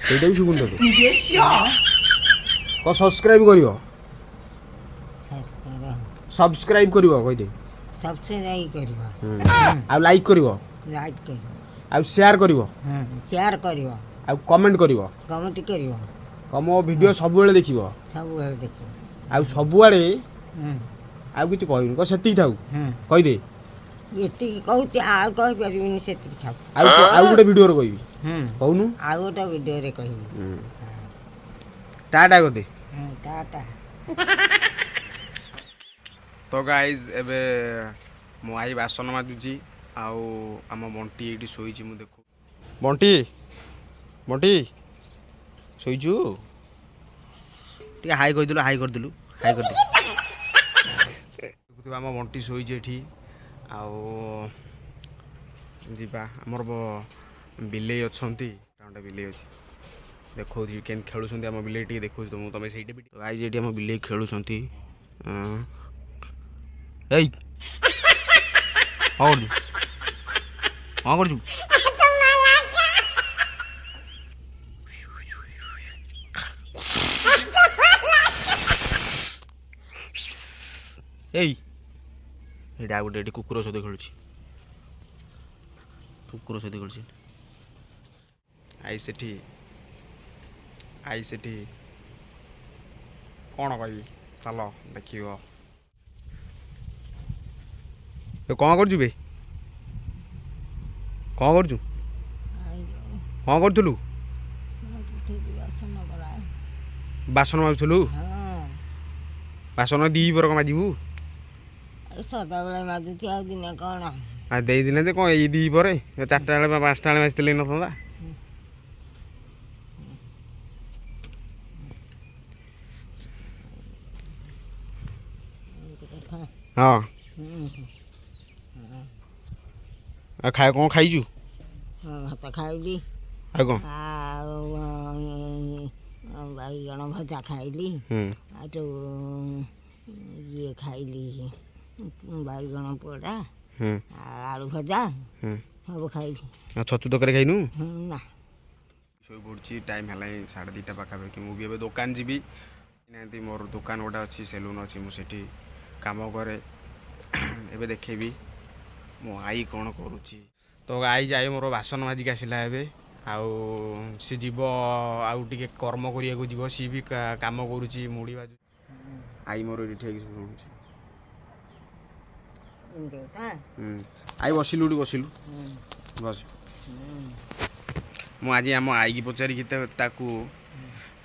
ସେଇଟା ବି ଶୁଭୁନି ତୋତେ। କହ, ସବସ୍କ୍ରାଇବ୍ କରିବ। ସବସ୍କ୍ରାଇବ୍ କରିବ କହିଦେ। ସବସ୍କ୍ରାଇବ୍ କରିବ। ଆଉ ଲାଇକ୍ କରିବ। ଲାଇକ୍ କରିବ। ଆଉ ସେୟାର କରିବ। ସେୟାର କରିବ। ଆଉ କମେଣ୍ଟ କରିବ। କମେଣ୍ଟ କରିବ। ଆଉ ମୋ ଭିଡ଼ିଓ ସବୁବେଳେ ଦେଖିବ। ସବୁବେଳେ ଦେଖିବ। ଆଉ ସବୁଆଡ଼େ। ଆଉ କିଛି କହିବିନି, କହ, ସେତିକି ଥାଉ। କହିଦେ। ଏତିକି କହୁଛି, ଆଉ କହିପାରିବିନି, ସେତିକି ଥାଉ। ଆଉ ଗୋଟେ ଭିଡ଼ିଓରେ କହିବି। କହୁନୁ। ଆଉ ଗୋଟେ ଭିଡ଼ିଓରେ କହିବି। ଟାଟା କରିଦେ। ଟାଟା। ତ ଗାଇଜ୍, ଏବେ ମୋ ଆଈ ବାସନ ମାଜୁଛି ଆଉ ଆମ ବଣ୍ଟି ଏଇଠି ଶୋଇଛି। ମୁଁ ଦେଖୁ, ବଣ୍ଟି, ବଣ୍ଟି, ଶୋଇଛୁ? ଟିକେ ହାଇ କହିଦେଲୁ, ହାଇ କରିଦେଲୁ, ହାଇ କରିଦେ। ଦେଖୁଥିବ, ଆମ ବଣ୍ଟି ଶୋଇଛି ଏଠି। ଆଉ ଯିବା, ଆମର ବିଲେଇ ଅଛନ୍ତି, ଗୋଟେ ବିଲେଇ ଅଛି, ଦେଖାଉଛି କେମିତି ଖେଳୁଛନ୍ତି ଆମ ବିଲେଇ। ଟିକେ ଦେଖାଉଛି ତୁମକୁ, ତମେ ସେଇଠି ବି। ଗାଇଜ୍, ଏଇଠି ଆମ ବିଲେଇ ଖେଳୁଛନ୍ତି। ଏଇ, କଣ କରୁଛୁ? କଣ କରୁଛୁ? ଏଇ, ଏଇଟା ଆଉ ଗୋଟେ ଏଠି କୁକୁର ସହିତ ଖେଳୁଛି, କୁକୁର ସହିତ ଖେଳୁଛି। I ସେଠି, I ସେଠି। କ'ଣ କହିବି, ଚାଲ ଦେଖିବ। ଏ, କ'ଣ କରୁଛୁ ବେ? କ'ଣ କରୁଛୁ? କ'ଣ କରୁଥିଲୁ? ବାସନ ପରା। ବାସନ ମାଜୁଥିଲୁ? ହଁ। ବାସନ 2 ପର କ'ଣ ମାଜିବୁ? ସଦାବେଳେ ମାଜୁଛି, ଆଉ ଦିନେ କ'ଣ? ଆଉ ଦେଇଦିନେ ଯେ କ'ଣ ଏଇ 2 ପରେ 4ଟା ବେଳେ ବା 5ଟା ବେଳେ ମାଜିଥିଲେ ନଥାନ୍ତା? ଏମିତି କଥା। ହଁ। ଆଉ ଖାଇ କ'ଣ ଖାଇଛୁ? ହଁ, ଭାତ ଖାଇଲି। ଆଉ କ'ଣ? ଆଉ ବାଇଗଣ ଭଜା ଖାଇଲି। ଆଉ ଇଏ ଖାଇଲି, ବାଇଗଣ ପୋଡ଼ା ଆଉ ଆଳୁ ଭଜା। ସବୁ ଖାଇଲି। ଆଉ ଛତୁ ତରକାରୀ ଖାଇନୁ? ନା। ଶୋଇ ପଡ଼ୁଛି। ଟାଇମ୍ ହେଲାଣି 2:30 ପାଖାପାଖି। ମୁଁ ବି ଏବେ ଦୋକାନ ଯିବି। ନାହାନ୍ତି, ମୋର ଦୋକାନ ଗୋଟେ ଅଛି, ସେଲୁନ୍ ଅଛି, ମୁଁ ସେଠି କାମ କରେ। ଏବେ ଦେଖେଇବି ମୋ ଆଈ କ'ଣ କରୁଛି। ତ ଆଈ ଯାଇ ମୋର ବାସନ ମାଜିକି ଆସିଲା ଏବେ। ଆଉ ସେ ଯିବ, ଆଉ ଟିକେ କର୍ମ କରିବାକୁ ଯିବ। ସିଏ ବି କାମ କରୁଛି, ମୁଢ଼ି ଭାଜୁ। ଆଈ ମୋର ଏଇଠି ଠିଆ ହେଇକି ଶୁଣୁଛି। ଏମିତି କଥା। I, ବସିଲୁ, ଏଠି ବସିଲୁ, ବସ। ମୁଁ ଆଜି ଆମ ଆଈକି ପଚାରିକି ତାକୁ,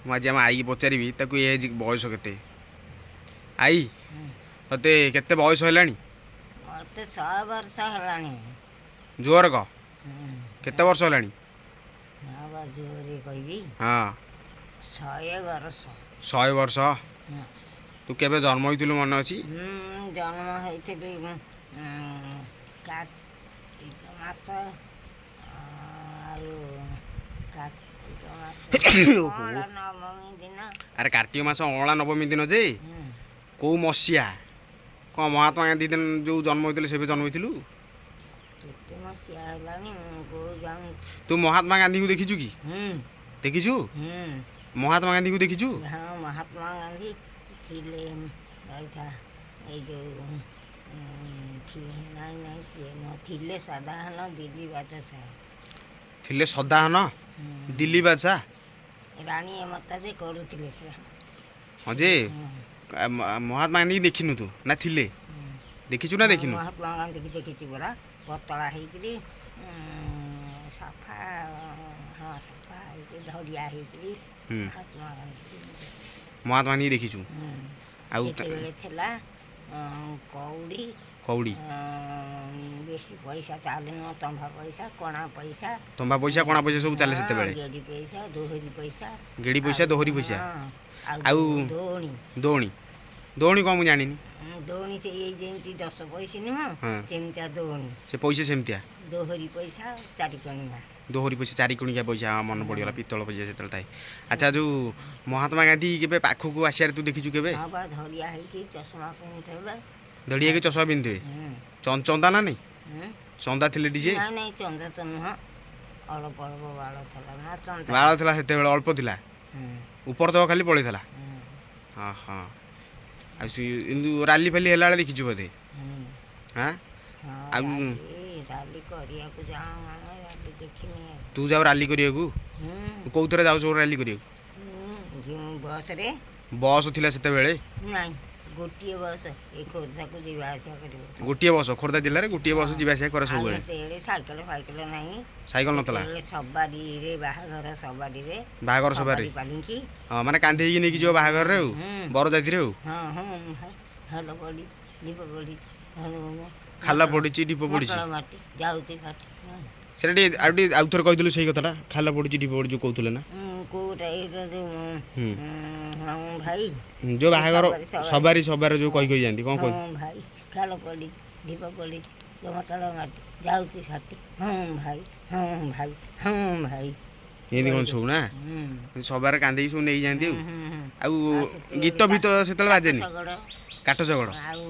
ମୁଁ ଆଜି ଆମ ଆଈକି ପଚାରିବି ତାକୁ ଏଜ୍, ବୟସ କେତେ। ଆଈ, ତତେ କେତେ ବୟସ ହେଲାଣି? ମତେ 100 ବର୍ଷ ହେଲାଣି। ଜୋର କହ। କେତେ ବର୍ଷ ହେଲାଣି? ନା ବା, ଜୋରେ କହିବି? ହଁ। 100 ବର୍ଷ। 100 ବର୍ଷ? ହଁ। ତୁ କେବେ ଜନ୍ମ ହେଇଥିଲୁ ମନେ ଅଛି? ମୁଁ ଜନ୍ମ ହେଇଥିଲି କାର୍ତ୍ତିକ ମାସ, ଆଉ କାର୍ତ୍ତିକ ମାସ ଅଁଳା ନବମୀ ଦିନ। ଆରେ, କାର୍ତ୍ତିକ ମାସ ଅଁଳା ନବମୀ ଦିନ ଯେ କୋଉ ମସିହା କ'ଣ? ମହାତ୍ମା ଗାନ୍ଧୀ ଦିନ ଯୋଉ ଜନ୍ମ ହେଇଥିଲେ, ସେବେ ଜନ୍ମ ହେଇଥିଲୁ? କେତେ ମସିହା ହେଲାଣି, ମୁଁ କୋଉ ଜାଣୁଛି। ତୁ ମହାତ୍ମା ଗାନ୍ଧୀକୁ ଦେଖିଛୁ କି? ହୁଁ। ଦେଖିଛୁ? ହୁଁ। ମହାତ୍ମା ଗାନ୍ଧୀକୁ ଦେଖିଛୁ? ହଁ, ମହାତ୍ମା ଗାନ୍ଧୀ ଥିଲେ, ରହିଥା, ଏଇ ଯୋଉ ଥିଲେ, ନାଇଁ ନାଇଁ, ସିଏ ନୁହଁ, ଥିଲେ ସଦାହନ ଦିଲ୍ଲୀ ବାଦଶାହ। ଥିଲେ ସଦାହନ ଦିଲ୍ଲୀ ବାଦଶାହ। ରାଣୀ ମତା ଯେ କରୁଥିଲେ ସେ। ହଁ ଯେ, ମହାତ୍ମା ଗାନ୍ଧୀକି ଦେଖିନୁ ତୁ ନା? ଥିଲେ, ଦେଖିଛୁ ନା ଦେଖିନୁ? ମହାତ୍ମା ଗାନ୍ଧୀକି ଦେଖିଛି ପରା, ପତଳା ହେଇକିରି, ସଫା, ହଁ, ସଫା ହେଇକି, ଧଡ଼ିଆ ହେଇକିରି। ମହାତ୍ମା ଗାନ୍ଧୀ। ମହାତ୍ମା ଗାନ୍ଧୀକି ଦେଖିଛୁ? ହୁଁ। ଆଉ ସେତେବେଳେ ଥିଲା କଉଡ଼ି। କଉଡ଼ି। ବେଶୀ ପଇସା ଚାଲୁନ, ତମ୍ବା ପଇସା, କଣା ପଇସା। ତମ୍ବା ପଇସା, କଣା ପଇସା ସବୁ ଚାଲେ ସେତେବେଳେ। ଗେଡ଼ି ପଇସା, ଦୋହରି ପଇସା। ଗେଡ଼ି ପଇସା, ଦୋହରି ପଇସା। ହଁ, ଆଉ ଦୋଣୀ। ଦୋଣୀ, ଦୋଣୀ କ'ଣ ମୁଁ ଜାଣିନି। ଦୋଣୀ ସେ ଏଇ ଯେମିତି 10 ପଇସା ନୁହଁ, ସେମିତିଆ ଦୋଣୀ। ସେ ପଇସା ସେମିତିଆ। ଦୋହରି ପଇସା 4 କଣିଆ। ଦୋହରି ପଇସା 4 କଣିକିଆ ପଇସା। ହଁ, ମନେ ପଡ଼ିଗଲା, ପିତ୍ତଳ ପଇସା ସେତେବେଳେ ଥାଏ। ଆଚ୍ଛା, ଯୋଉ ମହାତ୍ମା ଗାନ୍ଧୀ କେବେ ପାଖକୁ ଆସିବାରେ ତୁ ଦେଖିଛୁ କେବେ? ହଁ ବା, ଧଡ଼ିଆ ହେଇକି ଚଷମା ପିନ୍ଧିଥିବେ। ଧଡ଼ିଆ ହେଇକି ଚଷମା ପିନ୍ଧିଥିବେ। ଚନ୍ଦା ନା ନାଇଁ? ହୁଁ। ଚନ୍ଦା ଥିଲେ ଟି ସେ? ନାଇଁ ନାଇଁ, ଚନ୍ଦା ତ ନୁହଁ, ଅଳ୍ପ ଅଳ୍ପ ବାଳ ଥିଲା ନାଚନ୍ତା। ବାଳ ଥିଲା ସେତେବେଳେ, ଅଳ୍ପ ଥିଲା। ହୁଁ। ଉପର ତକ ଖାଲି ପଳେଇଥିଲା। ହୁଁ। ହଁ ହଁ, ଆଉ ସେ ଏମିତି ରାଲି ଫାଲି ହେଲା ବେଳେ ଦେଖିଛୁ ବୋଧେ? ହୁଁ। ହାଁ? ହଁ। ଆଉ ରାଲି, ରାଲି କରିବାକୁ ଯାଉ ଆମେ, ରାଲି ଦେଖିନି ଆଉ। ତୁ ଯାଉ ରାଲି କରିବାକୁ? ହୁଁ। କୋଉଥିରେ ଯାଉ ସବୁ ରାଲି କରିବାକୁ? ହୁଁ, ଯେଉଁ ବସ୍ରେ। ବସ୍ ଥିଲା ସେତେବେଳେ? ନାଇଁ, ଗୋଟିଏ ବସ୍ ଏ ଖୋର୍ଦ୍ଧାକୁ ଯିବା ଆସିବା କରିବ। ଗୋଟିଏ ବସ୍, ଖୋର୍ଦ୍ଧା ଜିଲ୍ଲାରେ ଗୋଟିଏ ବସ୍ ଯିବା ଆସିବା କରେ ଆଉ ସବୁବେଳେ। ସେତେବେଳେ ସାଇକେଲ ଫାଇକେଲ ନାହିଁ। ସାଇକେଲ ନଥିଲା। ସେତେବେଳେ ସବାରିରେ, ବାହାଘର ସବାରିରେ। ବାହାଘର ସବାରି। ସବାରି ପାଲିଙ୍କି। ହଁ, ମାନେ କାନ୍ଧେଇକି ନେଇକି ଯିବ ବାହାଘରରେ ଆଉ ହୁଁ। ବରଯାତ୍ରୀରେ ଆଉ। ହଁ ହଁ, ଖାଲ ପଡ଼ି ଢିପ ପଡ଼ିଛି। ଖାଲ ପଡ଼ିଛି, ଢିପ ପଡ଼ିଛି। ମଟଳ ମାଟି ଯାଉଛି ଫାଟି, ହଁ। ସେଟା ଟିକେ ଆଉ ଟିକେ ଆଉ ଥରେ କହିଥିଲୁ ସେଇ କଥାଟା, ଖାଲ ପଡ଼ିଛି ଢିପ ପଡ଼ିଛି ଯୋଉ କହୁଥିଲେ ନା। କୋଉଟା? ଏଇଟା ଯୋଉ ହୁଁ। ହଁ ଭାଇ। ଯୋଉ ବାହାଘର ସବାରି, ସବାରି। ସବାରି, ସବାରି ଯୋଉ କହି କହି ଯାଆନ୍ତି, କ'ଣ କହି? ହଁ ଭାଇ, ଖାଲ ପଡ଼ିଛି ଢିପ ପଡ଼ିଛି, ମଟଳ ମାଟି ଯାଉଛି ଫାଟି, ହଁ ଭାଇ, ହଁ ଭାଇ, ହଁ ଭାଇ। ଏମିତି କ'ଣ ସବୁ ନା? ହୁଁ। ସବାରେ କାନ୍ଧେଇକି ସବୁ ନେଇଯାଆନ୍ତି ଆଉ। ହୁଁ, ହୁଁ। ଆଉ ଆଉ ସେତେବେଳେ ଗୀତ ଫିତ ସେତେବେଳେ ବାଜେନି? ଶଗଡ଼। କାଠ ଶଗଡ଼। ଆଉ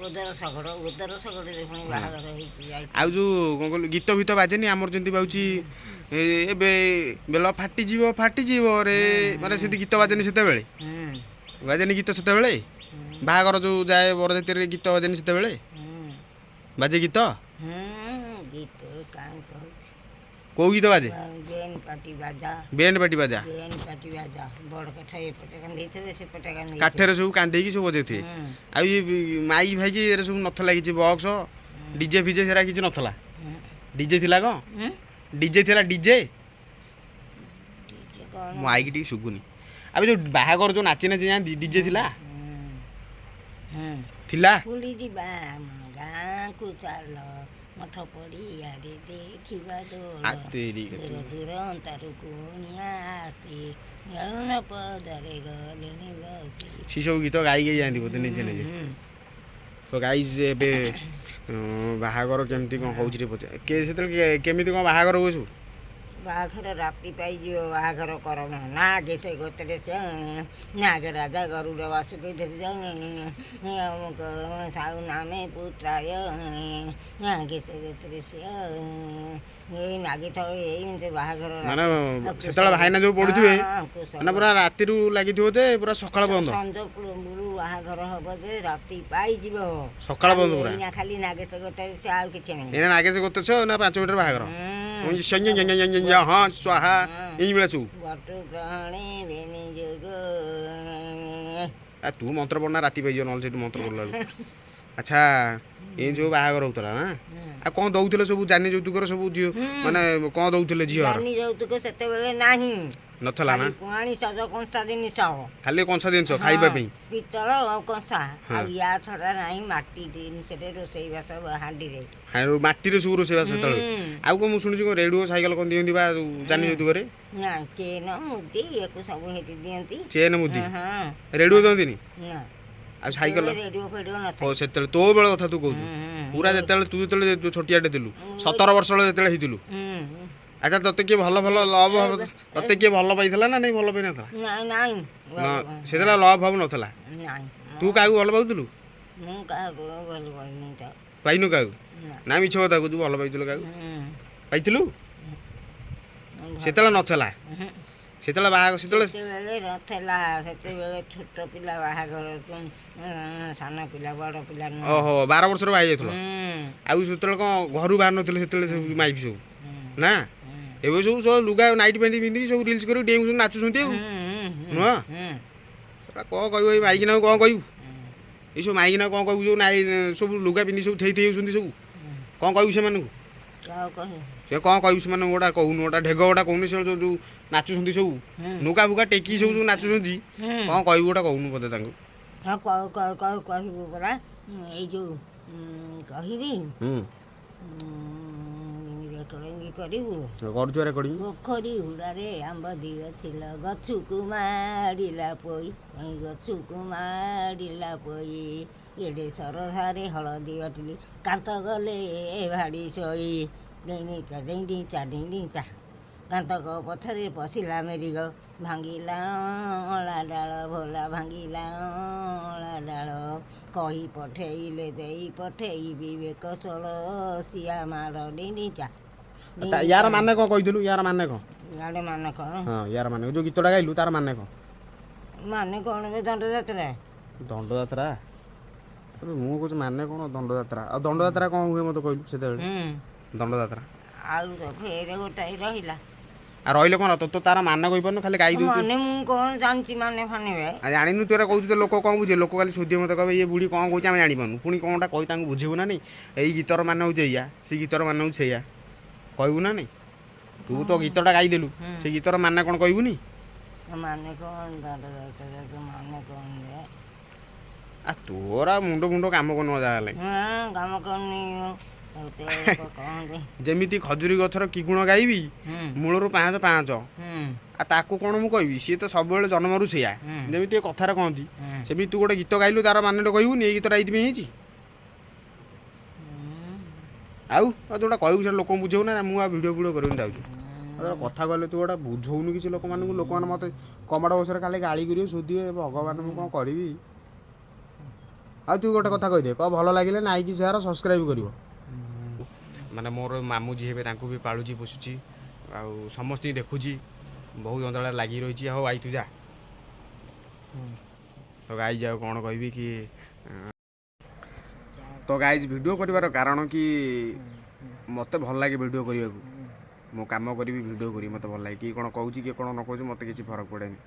ଓଦର ଶଗଡ଼, ଓଦର ଶଗଡ଼ରେ ପୁଣି ବାହାଘର ହେଇକି ଯାଇଛି। ଆଉ ଯୋଉ କ'ଣ କହିଲୁ, ଗୀତ ଫିତ ବାଜେନି ଆମର ଯେମିତି ବାଜୁଛି ଏବେ, ବେଲ ଫାଟିଯିବ ଫାଟିଯିବ ରେ, ମାନେ ସେମିତି ଗୀତ ବାଜେନି ସେତେବେଳେ? ହୁଁ। ବାଜେନି ଗୀତ ସେତେବେଳେ? ହୁଁ। ବାହାଘର ଯୋଉ ଯାଏ ବରଯାତ୍ରୀରେ ଗୀତ ବାଜେନି ସେତେବେଳେ? ହୁଁ। ବାଜେ ଗୀତ? ହୁଁ, ଗୀତ କାହିଁ କହୁଛି। କୋଉ ଗୀତ ବାଜେ? ବେନ୍ ପାଟି ବାଜା। ବେଣ୍ଡ ପାଟି ବାଜା। ବେନ୍ ପାଟି ବାଜା, ବଡ଼ କାଠ ଏପଟେ କାନ୍ଧେଇଥିବେ, ସେପଟେ କାନ୍ଧେଇଥିବେ। କାଠରେ ସବୁ କାନ୍ଧେଇକି ସବୁ ବଜେଇଥିବେ। ହୁଁ। ଆଉ ଇଏ ମାଇକ୍ ଫାଇକି ଏରେ ସବୁ ନଥିଲା କିଛି, ବକ୍ସ ଡିଜେ ଫିଜେ ସେରା କିଛି ନଥିଲା? ହୁଁ। ଡିଜେ ଥିଲା କ'ଣ? ହୁଁ। ଡିଜେ ଥିଲା, ଡିଜେ? ଡିଜେ କ'ଣ? ମାଇକ୍ ଟିକେ ଶୁଭୁନି। ଆଉ ଯୋଉ ବାହାଘର ଯୋଉ ନାଚି ନାଚି ଯାଆନ୍ତି, ଡିଜେ ଥିଲା? ହୁଁ ହୁଁ। ଥିଲା। ବୁଲି ଯିବା ଆମ ଗାଁକୁ ଚାଲ, ମଠ ପଡ଼ିଆରେ ଦେଖିବା ଦୋଳ। ଆ ତେରି। ଦୂର ଦୂରାନ୍ତରୁ କୁଣିଆ ଆସି ଝରଣ ପଦରେ ଗଲେଣି ବସି। ସେ ସବୁ ଗୀତ ଗାଇ ଗାଇ ଯାଆନ୍ତି ବୋଧେ ନିଜେ ନିଜେ? ହୁଁ। ତ ଗାଇଜ୍, ଏବେ ବାହାଘର କେମିତି କ'ଣ ହେଉଛି ଟିକେ ପଚାର ସେତେବେଳେ କେମିତି କ'ଣ ବାହାଘର ହୁଏ ସବୁ? ବାହାଘର ରାତି ପାଇଯିବ ବାହାଘର କରମ। ନାଗେ ସେ ଗୋତରେ ସେ ନାଗ ରାଜା ଗରୁଡ଼ ବାସୁକି ଅମୁକ ସାହୁ ନାମେ ପୁତ୍ରାୟ ନାଗେ ସେ ଗୋତରେ ସେ ଏଇ ନାଗିଥାଉ ଏଇମିତି ବାହାଘର। ମାନେ ସେତେବେଳେ ଭାଇନା ଯୋଉ ପଢୁଥିବେ, ମାନେ ପୁରା ରାତିରୁ ଲାଗିଥିବ ଯେ ପୁରା ସକାଳ ପର୍ଯ୍ୟନ୍ତ। ସଞ୍ଜ ପୂର୍ବରୁ ବାହାଘର ହବ ଯେ ରାତି ପାଇଯିବ। ସକାଳ ପର୍ଯ୍ୟନ୍ତ ପୁରା। ଏଇନା ଖାଲି ନାଗେଶ ଗୋତରେ ସେ, ଆଉ କିଛି ନାହିଁ। ଏଇନା ନାଗେଶ ଗୋତେଛ ନା 5 ମିନିଟର ବାହାଘର। ହୁଁ। ହଁ, ସ୍ୱାହା, ଏଇଭଳିଆ ସବୁ। ବଟୁ ଗ୍ରହଣେ ବେନି ଯୋଗ। ଆ ତୁ ମନ୍ତ୍ର ପଢ଼ନା, ରାତି ପାଇଯିବ ନହେଲେ ସେଠି ମନ୍ତ୍ର ପଢ଼ିଲା ବେଳକୁ। ଆଚ୍ଛା, ଏମିତି ସବୁ ବାହାଘର ହଉଥିଲା ନା? ଆଉ କ'ଣ ଦଉଥିଲେ ସବୁ ଯାନି ଯୌତୁକର ସବୁ ଝିଅ ମାନେ କ'ଣ ଦଉଥିଲେ ଝିଅର? ଯାନି ଯୌତୁକ ସେତେବେଳେ ନାହିଁ। ନଥିଲା ନା? ଖାଲି ପୁଆଣି ସଜ କଂସା ଜିନିଷ। ଖାଲି କଂସା ଜିନିଷ ଖାଇବା ପାଇଁ। ପିତ୍ତଳ ଆଉ କଂସା, ଆଉ ୟା ଛଡ଼ା ନାହିଁ। ମାଟି ଜିନିଷରେ ରୋଷେଇ ବାସ, ହାଣ୍ଡିରେ। ଆଉ ମାଟିରେ ସବୁ ରୋଷେଇବାସ ସେତେବେଳେ। ଆଉ କ'ଣ ମୁଁ ଶୁଣିଛି କ'ଣ ରେଡ଼ିଓ, ସାଇକେଲ କ'ଣ ଦିଅନ୍ତି ବା ଯାନି ଯୌତୁକରେ? ନା, ଚେନ ମୁଦି ୟାକୁ ସବୁ ହେଠି ଦିଅନ୍ତି। ଚେନ୍ ମୁଦି? ହଁ। ରେଡ଼ିଓ ଦିଅନ୍ତିନି? ନା। ଆଉ ସାଇକେଲ? ରେଡ଼ିଓ ଫେଡ଼ିଓ ନଥାଏ। ହଉ, ସେତେବେଳେ ତୋ ବେଳ କଥା ତୁ କହୁଛୁ? ପୁରା ଯେତେବେଳେ ତୁ ଯେତେବେଳେ ତୁ ଛୋଟିଆଟେ ଥିଲୁ, 17 ବର୍ଷ ଯେତେବେଳେ ହେଇଥିଲୁ। ଆଚ୍ଛା, ତତେ କିଏ ଭଲ ଭଲ ଲଭ୍, ତତେ କିଏ ଭଲ ପାଇଥିଲା ନା ନାଇଁ, ଭଲ ପାଇନଥିଲା? ନାଇଁ ନାଇଁ। ନା, ସେତେବେଳେ ଲଭ୍ ଫଭ୍ ନଥିଲା? ନାଇଁ। ତୁ କାହାକୁ ଭଲ ପାଉଥିଲୁ? ମୁଁ କାହାକୁ ଭଲ ପାଇନି ତ। ପାଇନୁ କାହାକୁ? ନା। ନା, ମିଛ କଥା କହୁଛୁ, ଭଲ ପାଇଥିଲୁ କାହାକୁ? ହୁଁ। ପାଇଥିଲୁ? ସେତେବେଳେ ନଥିଲା? ସେତେବେଳେ ବାହାଘର ସେତେବେଳେ ସେତେବେଳେ ନଥିଲା। ସେତେବେଳେ ଛୋଟ ପିଲା ବାହାଘର, ସାନ ପିଲା, ବଡ଼ ପିଲା ନୁହଁ। ଓହୋ, 12 ବର୍ଷର ବାହା ହେଇଯାଇଥିଲ? ହୁଁ। ଆଉ ସେତେବେଳେ କ'ଣ ଘରୁ ବାହାରୁ ନଥିଲେ ସେତେବେଳେ ସବୁ ମାଇପି ସବୁ? ହୁଁ। ନା? ହୁଁ। ଏବେ ସବୁ ସବୁ ଲୁଗା ନାଇଟ୍ ପ୍ୟାଣ୍ଟ ପିନ୍ଧିକି ସବୁ ରିଲ୍ସ କରିକି ଡେଉଁଛନ୍ତି, ନାଚୁଛନ୍ତି ଆଉ। ହୁଁ। ନୁହଁ? ହୁଁ। ସେଟା କ'ଣ କହିବୁ ଏଇ ମାଇକିନାକୁ, କ'ଣ କହିବୁ ଏଇସବୁ ମାଇକିନା, କ'ଣ କହିବୁ? ଯୋଉ ନାଇ ସବୁ ଲୁଗା ପିନ୍ଧି ସବୁ ଥେଇ ଥେଇ ହେଉଛନ୍ତି ସବୁ, କ'ଣ କହିବୁ ସେମାନଙ୍କୁ? ଆଉ କହିବୁ? ସେ କ'ଣ କହିବୁ ସେମାନଙ୍କୁ? ଗୋଟା କହୁନୁ, ଗୋଟା ଢେଗ ଗୋଟା କହୁନୁ। ସେ ଯୋଉ ଯୋଉ ନାଚୁଛନ୍ତି ସବୁ, ନୁକା ଫୁକା ଟେକି ସବୁ ଯୋଉ ନାଚୁଛନ୍ତି, କ'ଣ କହିବୁ ଗୋଟା କହୁନୁ ବୋଧେ ତାଙ୍କୁ? ହଁ, କହିବୁ ପରା। ଏଇ ଯୋଉ କହିବି। ହୁଁ। ରେକର୍ଡ଼ିଂ କରିବୁ? କରୁଛୁ ରେକର୍ଡ଼ିଂ। ପୋଖରୀ ହୁଡ଼ାରେ ଆମ୍ବ ଦିଅ ଥିଲା, ଗଛକୁ ମାଡ଼ିଲା ପୋଇ, ଏଇ ଗଛକୁ ମାଡ଼ିଲା ପୋଇ। ଏଡ଼େ ସରଧାରେ ହଳଦୀ ବାଟିଲି, କାନ୍ତ ଗଲେ ଭାଡ଼ି ଶୋଇ। ଡେଇଁ ଚା ଡେଇଁ ଚା ଡେଇଁ ଚା, କାନ୍ତକ ପଛରେ ପଶିଲା ମେରିଗ, ଭାଙ୍ଗିଲା ଅଁଳା ଡାଳ, ଭୋଲା ଭାଙ୍ଗିଲା ଅଁଳା ଡାଳ। କହି ପଠେଇଲେ ଦେଇ ପଠେଇବି ବେକ ସିଆ ମାଡ଼, ଡେଇଁ ଚା। ୟାର ମାନେ କ'ଣ କହିଥିଲୁ? ୟାର ମାନେ କ'ଣ? ଇଆଡ଼େ ମାନେ କ'ଣ? ହଁ, ୟାର ମାନେ, ଯୋଉ ଗୀତଟା ଗାଇଲୁ ତାର ମାନେ କ'ଣ? ମାନେ କ'ଣ ବେ, ଦଣ୍ଡଯାତ୍ରା। ଦଣ୍ଡଯାତ୍ରା? ଆବେ ମୁଁ କହୁଛି ମାନେ କ'ଣ ଦଣ୍ଡଯାତ୍ରା? ଆଉ ଦଣ୍ଡଯାତ୍ରା କ'ଣ ହୁଏ ମୋତେ କହିଲୁ ସେତେବେଳେ? ଦଣ୍ଡଯାତ୍ରା। ଆଉ ତ ଫେରେ ଗୋଟାଏ ରହିଲା। ଆଉ ରହିଲେ କ'ଣ? ତୋ ତ ତାର ମାନେ କହିପାରୁନୁ, ଖାଲି ଗାଇ ଦଉଛୁ। ମାନେ ମୁଁ କ'ଣ ଜାଣିଛି ମାନେ ଫାନେ ବେ? ଆଉ ଜାଣିନୁ, ତୁ ଏରା କହୁଛୁ ତ ଲୋକ କ'ଣ ବୁଝିବେ? ଲୋକ ଖାଲି ଶୋଧିବେ ମୋତେ, କହିବେ ଇଏ ବୁଢ଼ୀ କ'ଣ କହୁଛି ଆମେ ଜାଣିପାରୁନୁ। ପୁଣି କ'ଣଟା କହି ତାଙ୍କୁ ବୁଝେଇବୁ ନା ନାଇଁ? ଏଇ ଗୀତର ମାନେ ହେଉଛି ଏଇଆ, ସେ ଗୀତର ମାନେ ହେଉଛି ସେଇଆ, କହିବୁ ନା ନାଇଁ? ତୁ ତ ଗୀତଟା ଗାଇଦେଲୁ, ସେ ଗୀତର ମାନେ କ'ଣ କହିବୁନି? ମାନେ କ'ଣ ଦଣ୍ଡଯାତ୍ରା ମାନେ କ'ଣ ବେ? ଆଉ ତୋର ଆଉ ମୁଣ୍ଡ ଫୁଣ୍ଡ କାମ କରୁନୁ ଯାହା ହେଲେ। ହଁ, କାମ କରୁନି ଗୋଟେ କହନ୍ତି। ଯେମିତି ଖଜୁରୀ ଗଛର କି ଗୁଣ ଗାଇବି, ମୂଳରୁ ପାଞ୍ଚ ପାଞ୍ଚ। ଆଉ ତାକୁ କ'ଣ ମୁଁ କହିବି? ସିଏ ତ ସବୁବେଳେ ଜନ୍ମରୁ ସେଇଆ। ଯେମିତି ଏ କଥାରେ କହନ୍ତି, ସେମିତି ତୁ ଗୋଟେ ଗୀତ ଗାଇଲୁ, ତାର ମାନେଟା କହିବୁନି? ଏଇ ଗୀତଟା ଏଇଥିପାଇଁ ହେଇଛି। ଆଉ ଆଉ ଯୋଉଟା କହିବୁ ସେଟା ଲୋକଙ୍କୁ ବୁଝେଇବୁ ନା? ମୁଁ ଆଉ ଭିଡ଼ିଓ ଫିଡ଼ିଓ କରିବିନି, ଯାଉଛି। ଆଉ ତୋର କଥା କହିଲେ ତୁ ଗୋଟେ ବୁଝଉନୁ କିଛି ଲୋକମାନଙ୍କୁ। ଲୋକମାନେ ମୋତେ କମାଟ ବସରେ ଖାଲି ଗାଳି କରିବେ, ଶୋଧିବେ। ଭଗବାନ, ମୁଁ କ'ଣ କରିବି? ଆଉ ତୁ ଗୋଟେ କଥା କହିଦେ, କହ ଭଲ ଲାଗିଲେ ଲାଇକ୍, ସେୟାର, ସବସ୍କ୍ରାଇବ୍ କରିବ। ମାନେ ମୋର ମାମୁଁ ଯିଏ ହେବେ ତାଙ୍କୁ ବି ପାଳୁଛି, ପୋଷୁଛି, ଆଉ ସମସ୍ତଙ୍କୁ ଦେଖୁଛି। ବହୁତ ଯନ୍ତ୍ରଣା ଲାଗି ରହିଛି। ହଉ I, ତୁ ଯା। ତ ଗାଇଜ୍, ଆଉ କ'ଣ କହିବି କି? ତ ଗାଇଜ୍, ଭିଡ଼ିଓ କରିବାର କାରଣ କି ମୋତେ ଭଲ ଲାଗେ ଭିଡ଼ିଓ କରିବାକୁ। ମୁଁ କାମ କରିବି, ଭିଡ଼ିଓ କରିବି, ମୋତେ ଭଲ ଲାଗେ। କିଏ କ'ଣ କହୁଛି, କିଏ କ'ଣ ନ କହୁଛି, ମୋତେ କିଛି ଫରକ ପଡ଼େନି।